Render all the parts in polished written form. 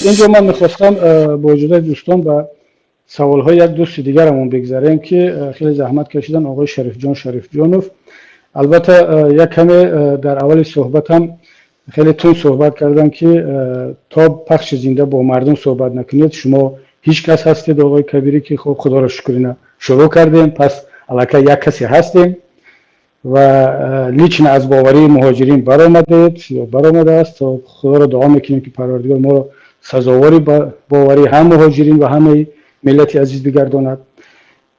Инҷо ман мехостам бо иҷозаи дӯстон ба саволҳои як дӯсти дигарамон бигзарем, ки хеле заҳмат кашидан, оғои Шарифҷон Шарифҷонов. Албатта, як каме дар аввали суҳбатам хеле тунд суҳбат кардам, ки то пахши зинда бо мардум суҳбат накунед, шумо ҳеҷ кас ҳастед, оғои Кабирӣ, ки хуб, худоро шукр, ина шурӯъ кардем, пас аллакай як касе ҳастем ва лично аз боварии муҳоҷирин баромадед ё баромадааст. То худоро дуо мекунем, ки Парвардигор моро сазовори боварии ҳам муҳоҷирин ва ҳамаи миллати азиз бигардонад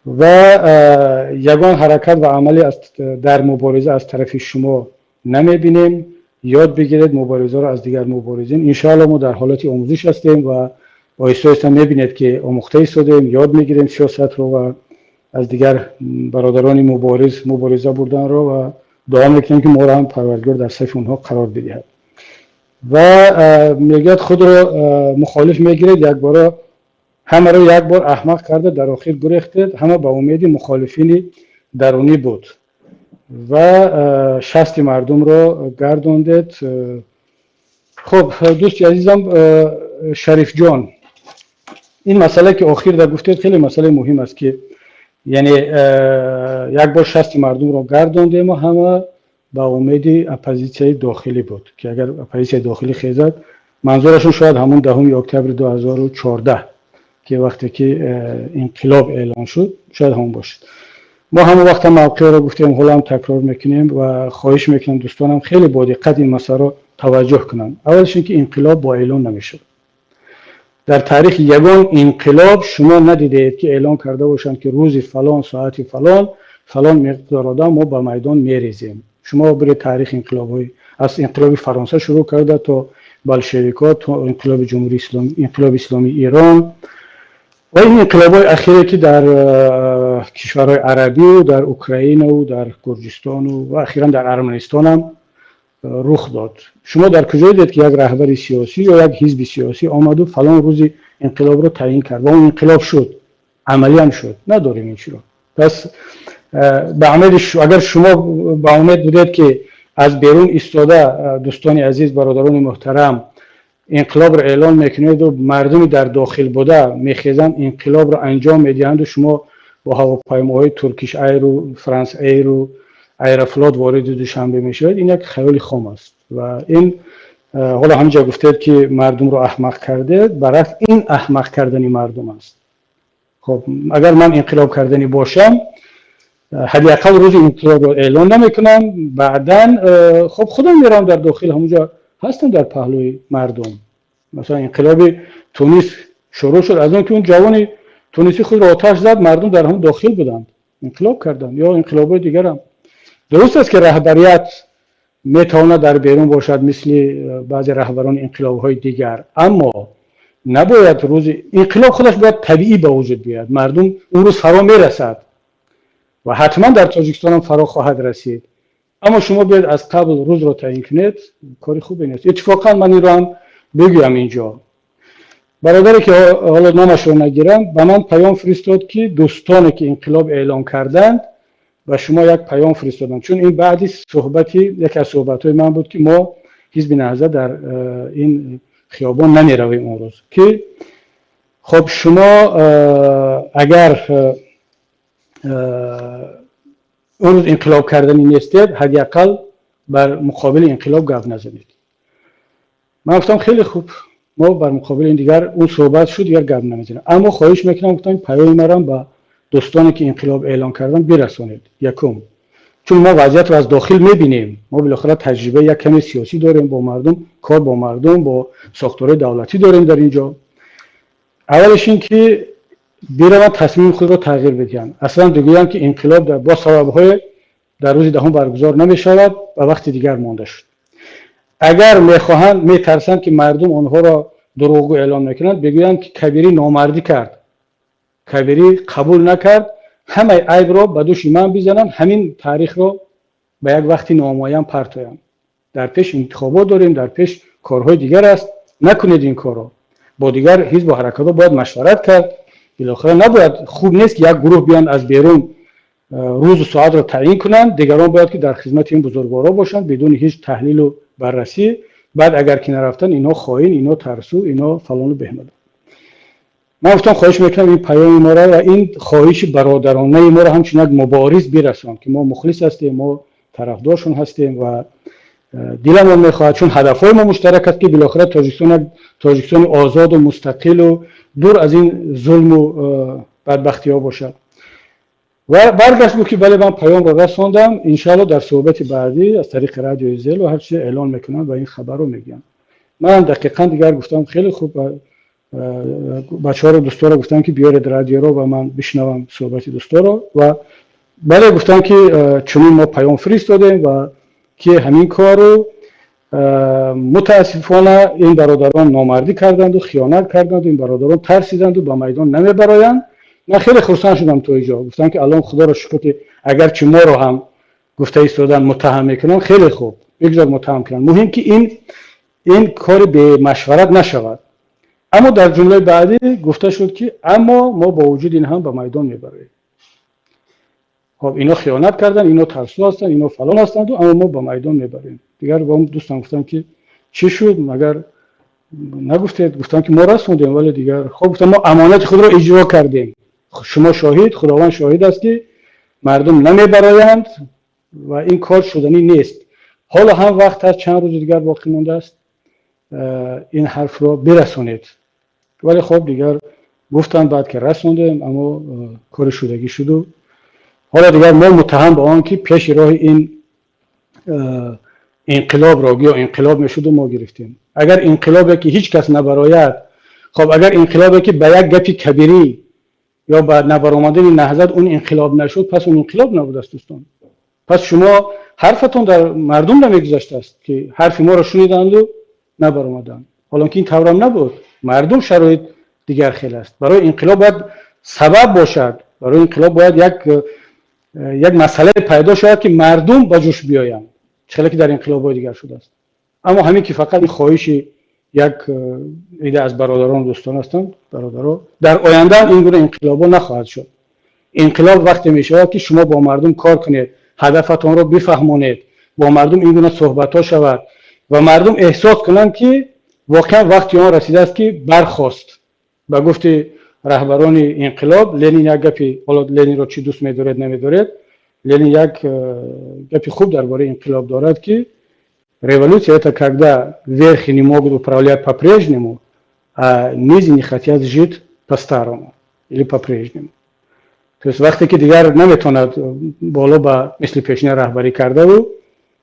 ва ягон ҳаракат ва амале дар мубориза аз тарафи шумо намебинем. Ёд бигиред муборизаро аз дигар муборизин. Иншоалло, мо дар ҳолати омӯзиш ҳастем ва оҳиста оҳиста мебинед, ки омӯхта истодем, ёд мегирем сиёсатро ва аз дигар бародарони мубориз мубориза бурданро ва дуо мекунем, ки моро ҳам Парвардигор дар сафи онҳо қарор бидиҳад. Ва мегӯяд, худро мухолиф мегиред, якбора ҳамаро як бор аҳмақ карда, дар охир гурехтед. Ҳама ба умеди мухолифини дарунӣ буд ва шасти мардумро гардондед. Хуб, дӯсти азизам Шарифҷон, ин масъала, ки охир да гуфтед, хеле масъалаи муҳим аст, ки яъне як бор шасти мардумро гардондему ҳама ба умеди оппозитсияи дохилӣ буд, ки агар оппозитсияи дохилӣ хезад. Манзурашон шояд ҳамон 10 октябри 2014, ки вақте ки инқилоб эълон шуд, шояд ҳамон бошад. Мо ҳамон вақт ҳам мавқеъро гуфтем, ҳоло ҳам такрор мекунем ва хоҳиш мекунам, дӯстонам хеле бодиққат ин масъаларо таваҷҷӯҳ кунанд. Аввалш ин ки инқилоб бо эълон намешавад. Дар таърихи ягон инқилоб шумо надидаед, ки эълон карда бошанд, ки рӯзи фалон, соати фалон, фалон миқдор одам мо ба майдон мерезем. Шумо биред таърихи инқилобҳои аз инқилоби Фаронса шурӯъ карда то болшевикҳо, то инқилоби Ҷумҳурии Исломӣ, инқилоби исломии Эрон ва ин инқилобҳои ахире, ки дар кишварҳои арабию дар Украинаву дар Гурҷистону ва ахиран дар Арманистонам рух дод. Шумо дар куҷо дидед, ки як раҳбари сиёсӣ ё як ҳизби сиёсӣ омаду фалон рӯзи инқилобро таъйин кард ва он инқилоб шуд, амалиам шуд? Надорем ин чиро. Пас ба умеди, агар шумо ба умед будед, ки аз берун истода, дӯстони азиз, бародарони муҳтарам, инқилобро эълон мекунеду мардуми дар дохил буда мехезанд, инқилобро анҷом медиҳанду шумо бо ҳавопаймоҳои Туркиш Айру, Франс Эйру, Аэрофлот вориди Душанбе мешавед, ин як хаёли хом аст. Ва ин ҳоло ҳаминҷа гуфтед, ки мардумро аҳмақ кардед, баръакс, ин аҳмақ кардани мардум аст. Хоб, агар ман инқилоб карданӣ бошам, ҳадди ақал рӯзи инқилобро эълон намекунам. Баъдан хоб, худам меравам дар дохил, ҳамунҷо ҳастам, дар паҳлӯи мардум. Масалан, инқилоби Тунис шурӯъ шуд аз он ки он ҷавони тунисӣ худро оташ зад, мардум дар ҳамон дохил буданд, инқилоб карданд. Ё инқилобҳои дигарам. Дуруст аст, ки раҳбарият метавонад дар берун бошад, мисли баъзе раҳбарони инқилобҳои дигар, аммо набояд рӯзи инқилоб, худаш бояд табиӣ ба вуҷуд биёяд. Мардум он рӯз фаро мерасад ва ҳатман дар Тоҷикистонам фаро хоҳад расид, аммо шумо биёед аз қабл рӯзро таъйин кунед, кори хубе нест. Иттифоқан ман инро ҳам бигӯям: инҷо бародаре, ки ҳоло номашро нагирам, ба ман паём фиристод, ки дӯстоне, ки инқилоб эълон карданд, ба шумо як паём фиристоданд, чун ин баъди суҳбати яке аз суҳбатҳои ман буд, ки мо ҳизби Наҳзат дар ин хиёбон намеравем он рӯз, ки хоб, шумо агар он рӯз инқилоб карданӣ нестед, ҳадди ақал бар муқобили инқилоб гап назанед. Ман гуфтам: хеле хуб, мо бар муқобили ин дигар он суҳбат шуд, дигар гап намезанем, аммо хоҳиш мекунам, гуфтам, паёми марам ба дӯстоне, ки инқилоб эълон кардан, бирасонед. Якум, чун мо вазъиятро аз дохил мебинем, мо билохира таҷрибаи як каме сиёсӣ дорем, бо мардум кор, бо мардум, бо сохторҳои давлатӣ дорем дар ин ҷо. Аввалеш ин ки бираванд, тасмими худро тағйир бидиҳанд, аслан бигӯянд, ки инқилоб бо сабабҳое дар рӯзи 10 баргузор намешавад, ба вақти дигар монда шуд. Агар мехоҳанд, метарсанд, ки мардум онҳоро дурӯғгӯ эълон мекунанд, бигӯянд, ки Кабирӣ номардӣ кард, Кабирӣ қабул накард, ҳамаи айбро ба дӯши ман бизананд, ҳамин таърихро ба як вақти номуайян партоянд. Дар пеш интихобот дорем, дар пеш корҳои дигар аст. Накунед ин корро. Бо дигар ҳизбу ҳаракатҳо бояд машварат кард. Билохира набояд, хуб нест, ки як гурӯҳ биёнд, аз берун рӯзу соатро таъйин кунанд, дигарон бояд ки дар хизмати ин бузургворо бошанд, бидуни ҳеҷ таҳлилу баррасӣ. Баъд агар ки нарафтан, инҳо хоин, инҳо тарсу, инҳо фалону беҳмада. Ман гуфтам, хоҳиш мекунам, ин паёми моро ва ин хоҳиши бародаронаи моро ҳамчун як мубориз бирасон, ки мо мухлис ҳастем, мо тарафдоршон ҳастем ва диламон мехоҳад, чун ҳадафҳои мо муштарак аст, ки билохира Тоҷикистон як Тоҷикистони озоду мустақилу дур аз ин зулму бадбахтиҳо бошад. Ва баргашт, гуфт, ки бале, ман паёмро расондам, иншоалло дар суҳбати баъдӣ аз тариқи радиои Зелу ҳар чизе эълон мекунанд ва ин хабарро мегӯянд. Ман дақиқан дигар гуфтам, хеле хуб, бачаҳоро, дӯсторо гуфтам, ки биёред радиоро ва ман бишнавам суҳбати дӯсторо. Ва бале, гуфтам, ки чунин мо паём фиристодем ва ки ҳамин кору мутаассифона ин бародарон номардӣ карданду хиёнат карданду ин бародарон тарсиданду ба майдон намебароянд. Ман хеле хурсанд шудам то иҷо. Гуфтам, ки аллон худоро шукр, ки агарчи моро ҳам гуфта истодан муттаҳам мекунанд, хеле хуб, бигзор муттаҳам кунанд, муҳим ки ин кори бемашварат нашавад. Аммо дар ҷумлаи баъдӣ гуфта шуд, ки аммо мо бо вуҷуди ин ҳам ба майдон мебароем. Хоб, ино хиёнат карданд, ино тарсу ҳастанд, ино фалон ҳастанд, аммо мо ба майдон мебарем. Дигар бо дӯстам гуфтам, ки чӣ шуд, магар нагуфтед? Гуфтам, ки мо расондем, вале дигар хоб, гуфтам, мо амонати худро иҷро кардем, шумо шоҳид, Худованд шоҳид аст, ки мардум намебароянд ва ин кор шуданӣ нест. Ҳоло ҳам вақт ҳаст, чанд рӯзи дигар боқӣ мондааст, ин ҳарфро бирасонед. Вале хоб, дигар гуфтанд баъд, ки расондем, аммо кори шудагӣ шуду ҳоло дигар мо муттаҳам ба он ки пеши роҳи ин инқилобро, гӯё инқилоб мешуду мо гирифтем. Агар инқилобе ки ҳеҷ кас набарояд, хоб, агар инқилобе ки ба як гапи кабирӣ ё ба набаромадани Наҳзат он инқилоб нашуд, пас он инқилоб набудааст, дӯстон. Пас шумо ҳарфатон дар мардум намегузаштааст, ки ҳарфи моро шуниданду набаромаданд. Ҳолон ки ин таврам набуд, мардум шароит дигар хел аст. Барои инқилоб бояд сабаб бошад, барои инқилоб бояд як масъалае пайдо шавад, ки мардум ба ҷӯш биёянд, хеле ки дар инқилобҳои дигар шудааст. Аммо ҳамин ки фақат ин хоҳиши як ида аз бародарону дӯстон ҳастанд, бародаро, дар оянда ин гуна инқилобҳо нахоҳад шуд. Инқилоб вақте мешавад, ки шумо бо мардум кор кунед, ҳадафатонро бифаҳмонед, бо мардум ин гуна суҳбатҳо шавад ва мардум эҳсос кунанд, ки воқеан вақти он расидааст, ки бархост. Ба гуфти раҳбарони инқилоб, Ленин як гапи, ҳоло Ленинро чӣ дӯст медоред, намедоред, Ленин як гапи хуб дар бораи инқилоб дорад, ки революция — это когда верхи не могут управлять по-прежнему, а низи не хотят жить по-старому или по-прежнему. То есть вақте ки дигар наметавонад боло ба мисли пешина раҳбарӣ кардаву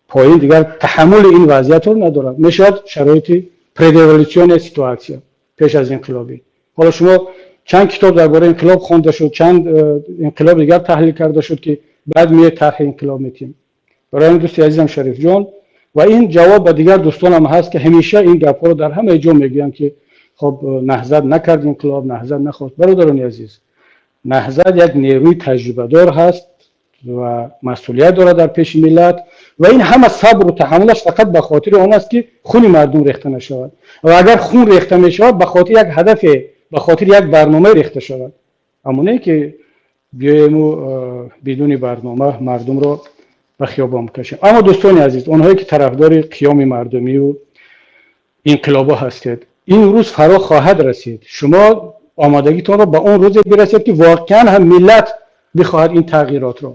поин дигар таҳаммули ин вазъиятро надорад, мешавад шароити предреволюционная ситуация, пеш аз инқилобӣ. Ҳоло шумо чанд китоб дар бораи инқилоб хонда шуд, чанд инқилоб дигар таҳлил карда шуд, ки баъд меояд тарҳи инқилоб метиҳем. Барои ҳамин, дӯсти азизам Шарифҷон, ва ин ҷавоб ба дигар дӯстонам ҳаст, ки ҳамеша ин гапҳоро дар ҳамаи ҷо мегӯянд, ки хоб, Наҳзат накард инқилоб, Наҳзат нахост. Бародарони азиз, Наҳзат як нерӯи таҷрибадор ҳаст ва масъулият дорад дар пеши миллат ва ин ҳама сабру таҳаммулаш фақат ба хотири он аст, ки хуни мардум рехта нашавад. Ва агар хун рехта мешавад, ба хотири як ҳадафе, ба хотири як барномае рехта шавад, аммо не ки биёему бидуни барнома мардумро ба хиёбон бикашем. Аммо, дӯстони азиз, онҳое ки тарафдори қиёми мардумию инқилобҳо ҳастед, ин рӯз фаро хоҳад расид. Шумо омодагитонро ба он рӯзе бирасед, ки воқеан ҳам миллат бихоҳад ин тағйиротро.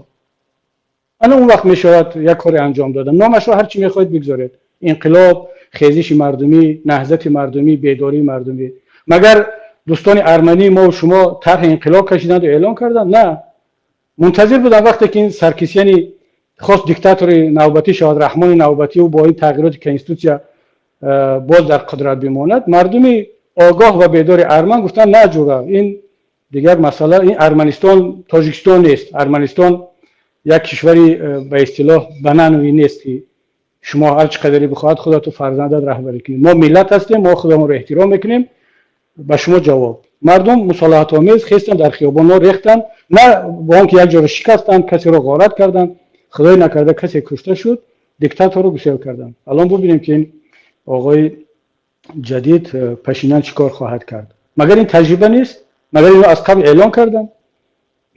Ана он вақт мешавад як коре анҷом дода. Номашро ҳар чӣ мехоҳед бигзоред: инқилоб, хезиши мардумӣ, наҳзати мардумӣ, бедории мардумӣ. Магар дӯстони армании мо шумо тарҳи инқилоб кашиданду эълон карданд? На, мунтазир буданд вақте ки ин Саркисяни хост диктатори навбатӣ шавад, раҳмони навбатиу бо ин тағйироти конститутсия боз дар қудрат бимонад. Мардуми огоҳ ва бедори арман гуфтанд: на, ҷура, ин дигар масъала, ин Арманистон Тоҷикистон нест, Арманистон як кишвари ба истилоҳ банановый нест, ки шумо ҳар чӣ қадаре бихоҳад худату фарзандат раҳбарӣ кунед. Мо миллат ҳастем, мо худамонро эҳтиром мекунем. Ба шумо ҷавоб: мардум мусолиҳатомез хестанд, дар хиёбонҳо рехтанд, на бо он ки як ҷоро шикастанд, касеро ғорат карданд, худои накарда касе кушта шуд, диктаторро гусел карданд. Алон бубинем, ки ин оғои ҷадид Пашинян чӣ кор хоҳад кард. Магар ин таҷриба нест? Магар инро аз қабл эълон карданд?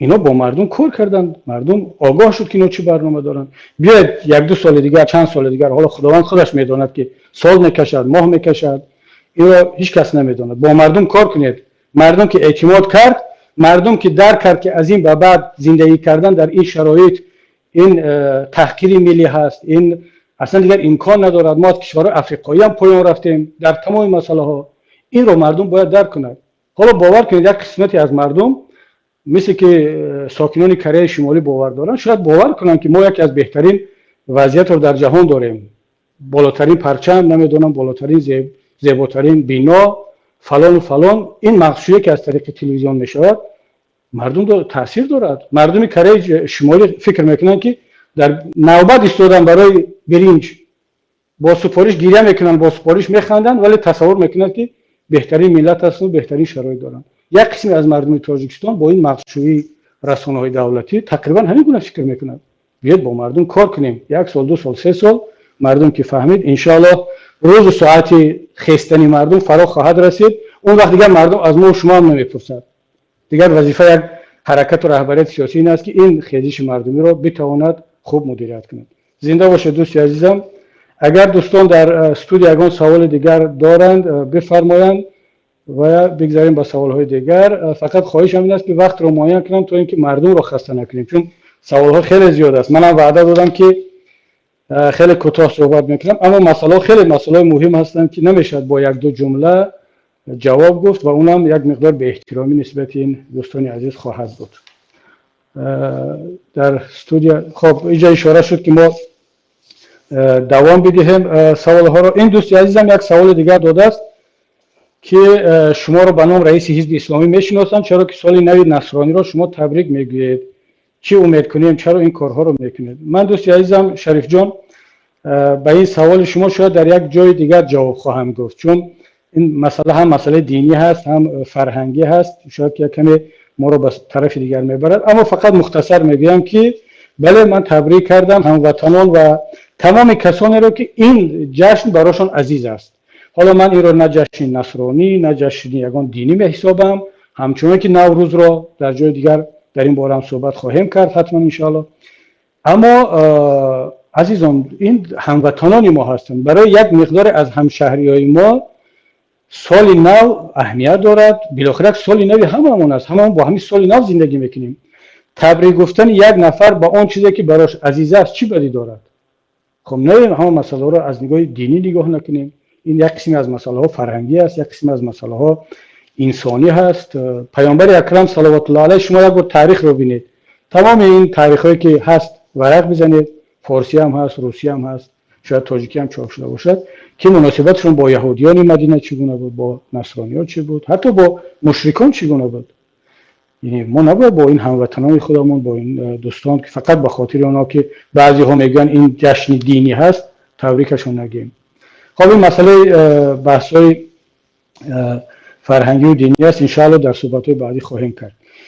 Ино бо мардум кор карданд, мардум огоҳ шуд, ки ино чӣ барнома доранд. Биёед, як-ду соли дигар, чанд соли дигар, ҳоло Худованд худаш медонад, ки сол мекашад, моҳ мекашад, инро ҳеҷ кас намедонад. Бо мардум кор кунед. Мардум ки эътимод кард, мардум ки дарк кард, ки аз ин ба баъд зиндагӣ кардан дар ин шароит ин таҳқири миллӣ ҳаст, ин аслан дигар имкон надорад, мо аз кишварҳои африқоӣ ҳам поён рафтем дар тамоми масъалаҳо, инро мардум бояд дарк кунад. Ҳоло бовар кунед, як қисмате аз мардум, мисли ки сокинони Кореяи Шимолӣ бовар доранд, шояд бовар кунанд, ки мо яке аз беҳтарин вазъиятро дар ҷаҳон дорем, болотарин парчам, намедонам, болотарин, зеботарин бино, фалону фалон. Ин мағшӯе, ки аз тариқи телевизион мешавад, мардум таъсир дорад. Мардуми Кореяи Шимолӣ фикр мекунанд, ки дар навбат истодан барои биринҷ, бо супориш гиря мекунанд, бо супориш механданд, вале тасаввур мекунанд, ки беҳтарин миллат ҳасту беҳтарин шароит доранд. Як қисме аз мардуми Тоҷикистон бо ин мағшӯии расонаҳои давлатӣ тақрибан ҳамин гуна фикр мекунад. Биёед, бо мардум кор кунем. Як сол, 2 сол, 3 сол, мардум ки фаҳмид, иншоаллоҳ, рӯзу соати хестани мардум фаро хоҳад расид. Он вақт дигар мардум аз мо шумо ҳам намепурсад. Дигар вазифа як ҳаракату раҳбарияти сиёсӣ ин аст, ки ин хезиши мардумиро битавонад хуб мудирият кунад. Зинда бошед, дӯсти азизам. Агар дӯстон дар студия ягон саволи дигар доранд, бифармоянд ва бигзарем ба саволҳои дигар. Фақат хоҳишам ин аст, ки вақтро муайян кунам, то ин ки мардумро хаста накунем, чун саволҳо хеле зиёд аст. Манам ваъда додам, ки хеле кӯтоҳ суҳбат мекунам, аммо масъалаҳо хеле масъалаҳои муҳим ҳастанд, ки намешавад бо як-ду ҷумла ҷавоб гуфт ва унам як миқдор беэҳтиромӣ нисбати ин дӯстони азиз хоҳад буд дар студия. Хоб, инҷа ишора шуд, ки мо давом бидиҳем саволҳоро. Ин дӯсти азизам як саволи дигар додааст, ки шуморо ба ном раиси Ҳизби Исломӣ мешиносанд, чаро ки соли нави насрониро шумо табрик мегӯед? Чӣ умед кунем? Чаро ин корҳоро мекунед? Ман, дӯсти азизам Шарифҷон, ба ин саволи шумо шояд дар як ҷои дигар ҷавоб хоҳам гуфт, чун ин масъала ҳам масъалаи динӣ ҳаст, ҳам фарҳангӣ ҳаст, шояд ки як каме моро ба тарафи дигар мебарад. Аммо фақат мухтасар мегӯям, ки бале, ман табрик кардам ҳамватанон ва тамоми касонеро, ки ин ҷашн барошон азиз аст. Ҳоло ман инро на ҷашни насронӣ, на ҷашни ягон динӣ меҳисобам, ҳамчунон ки Наврӯзро. Дар ҷои дигар дар ин бора ҳам суҳбат хоҳем кард ҳатман, иншоалло. Аммо, азизон, ин ҳамватанони мо ҳастанд. Барои як миқдоре аз ҳамшаҳриҳои мо соли нав аҳамият дорад. Билохира як соли нави ҳамамон аст, ҳамамон бо ҳамин соли нав зиндагӣ мекунем. Табрик гуфтани як нафар ба он чизе, ки барош азиз аст, чӣ бадӣ дорад? Хоб, наем ҳама масъалаҳоро аз нигоҳи динӣ нигоҳ накунем. Ин як қисме аз масъалаҳо фарҳангӣ аст, як қисме аз масъалаҳо инсонӣ ҳаст. Паёмбари акрам салаватуллоҳ алайҳ, шумо як бор таърихро бинед, тамоми ин таърихҳое, ки ҳаст, варақ бизанед, форсӣ ҳам ҳаст, русӣ ҳам ҳаст, шояд тоҷикӣ ҳам чоп шуда бошад, ки муносибатшон бо яҳудиёни Мадина чӣ гуна буд, бо насрониҳо чӣ буд, ҳатто бо мушрикон чӣ гуна буд. Яъне мо набояд бо ин ҳамватанони худамон, бо ин дӯстон, ки фақат ба хотири онҳо, ки баъзеҳо мегӯянд, ин ҷашни динӣ ҳаст, табрикашон нагӯем. Хоб, ин масъалаи баҳсҳои фарҳангию динӣ аст, иншоалло, дар суҳбатҳои баъдӣ хоҳем кард.